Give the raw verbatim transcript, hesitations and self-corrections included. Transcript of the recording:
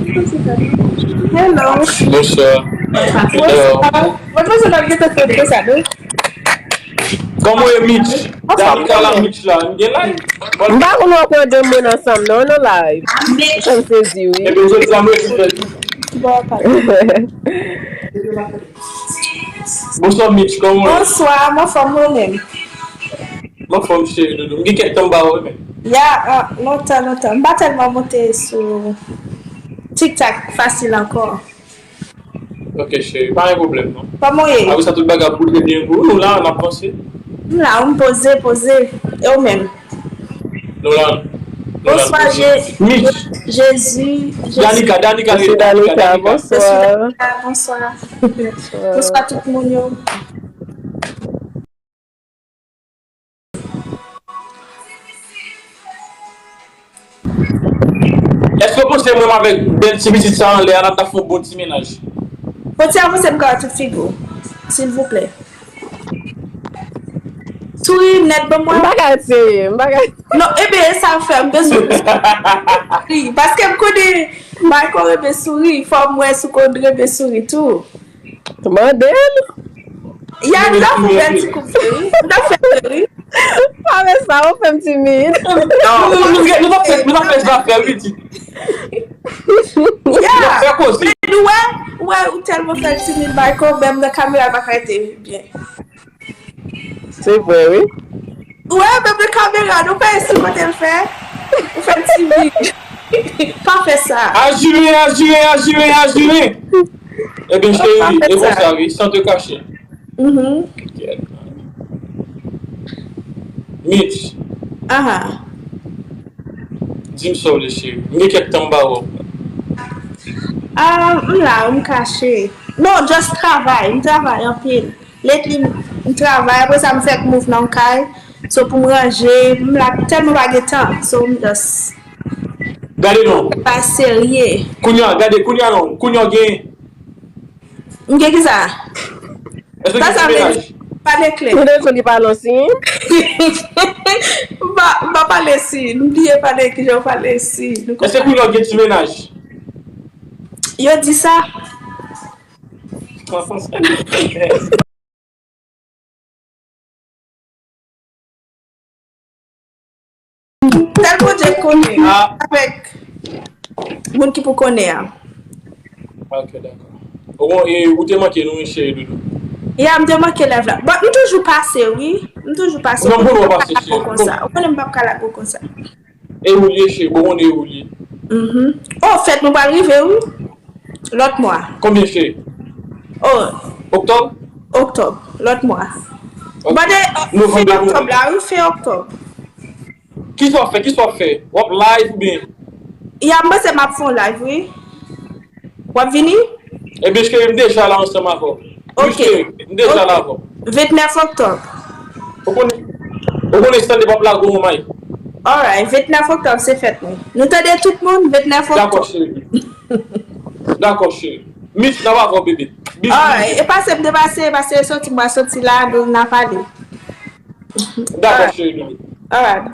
Hello. Bonswa. Bonswa. Mwen panse n ap gentan fè konsa, non? Kòman w ye, Mitch? Danica la, Mitch la. M gen live. M pa konn w ap pran de moun ansanm, non, nan live. Sa m sezi, wi. Ebyen, jodi a, mwen fè. Bonswa, Mitch, kòman w ye? Bonswa, m anfòm, ou menm? M anfòm, cheri doudou. M gen kèk tan m pa wè w, men. Ya, ah, lontan, lontan. M pa tèlman monte sou TikTok fasil ankò. Ok, cheri, pa gen pwoblèm, non. Kòman w ye? Apre sa, tout bagay ap boule byen pou ou. Nou la, n ap vanse. M la, m poze, poze. E ou menm? Nou la, nou la. Bonswa, Je-, Mitch. Jezi, Jezi. Danica, Danica, Danica, Danica. Bonswa. Bonswa. Bonswa tout moun yo. Èske w panse mwen avèk bèl ti pitit sa anlè a, n ap ta fè yon bon ti mennaj? Fò ti avanse m ka wè tout figi w, silvouplè. Souri nèt ban mwen. M pa ka eseye, m pa ka. Non, ebyen, e sa m fè, m bezwen souri. Paske m konnen Michael renmen souri, fò m wè si w konn renmen souri tou. Mande l. Ya, nou ta fè ti koup, wi. Nou ta fè, wi. Pa fè sa, ou fè m timid. Non, nou, nou, nou, nou pa fè, nou pa fè zafè, wi, ti. Ya. Nou fè koze. Men nou wè, ou wè, ou tèlman fè l timid, Michael, menm nan kamera, l pa ka rete byen. Se vre, wi. Ou wè, menm nan kamera, nou fè sou kote l fè. Ou fè l timid. Pa fè sa. Ajire, ajire, ajire, ajire. Ebyen, cheri, e konsa, wi, san te kache. Mhm. Mitch. Aha. Di m sa w vle, cheri. M gen kèk tan m pa wè w. Ah, m la, m kache. Non, just travay. M travay anpil. Lately, m, m travay. Apre sa, m fèk move nan yon kay. So, pou m ranje, m la tèlman pa gen tan. So, m just. Gade non. Pa serye. Kounye a, gade, kounye a non. Kounye a gen. M gen kisa? Èske sa vle di? Pale klè. Ou te di li pale ansin? M pa, m pa pale si. M bliye pale kijan w pale si. Èske kounye a w gen ti mennaj? Yo di sa. Sèl Bondye k konnen, ah, avèk moun ki pou konnen an. Ok, dakò. Ou bon, e, ou te manke nou, wi, cheri doudou. Ya, m te manke live la. But m toujou pase, wi. M toujou pase. Non, bon, ou pase, cheri. Konsa. Ou konnen m p ap ka lage w konsa. E ou l ye, cheri. Bon, ou konnen e ou l ye. Mhm. Oh, fèt nou pral rive, wi. Lòt mwa. Konbyen, cheri? Oh. Oktòb? Oktòb. Lòt mwa. Ok. Bon, de, fin oktòb la, wi, fin oktòb. Kisa w ap fè? Kisa w ap fè? W ap live oubyen? Ya, m panse m ap fè yon live, wi. W ap vini? Ebyen, cheri, m deja la ansanm avè w. Ok. Wi, cheri, m deja la avè w. Ventnèf oktòb. Ou konnen, ou konnen Stanley p ap lage w, may. Alright, ventnèf oktòb, se fèt nou. Nou tande tout moun, ventnèf oktòb. Dakò, cheri. Dakò, cheri. Mitch, n ap avè w, bebe. Bijou. Alright, e pase m depase, pase soti, m a soti la, nou n a pale. Dakò, cheri. Alright.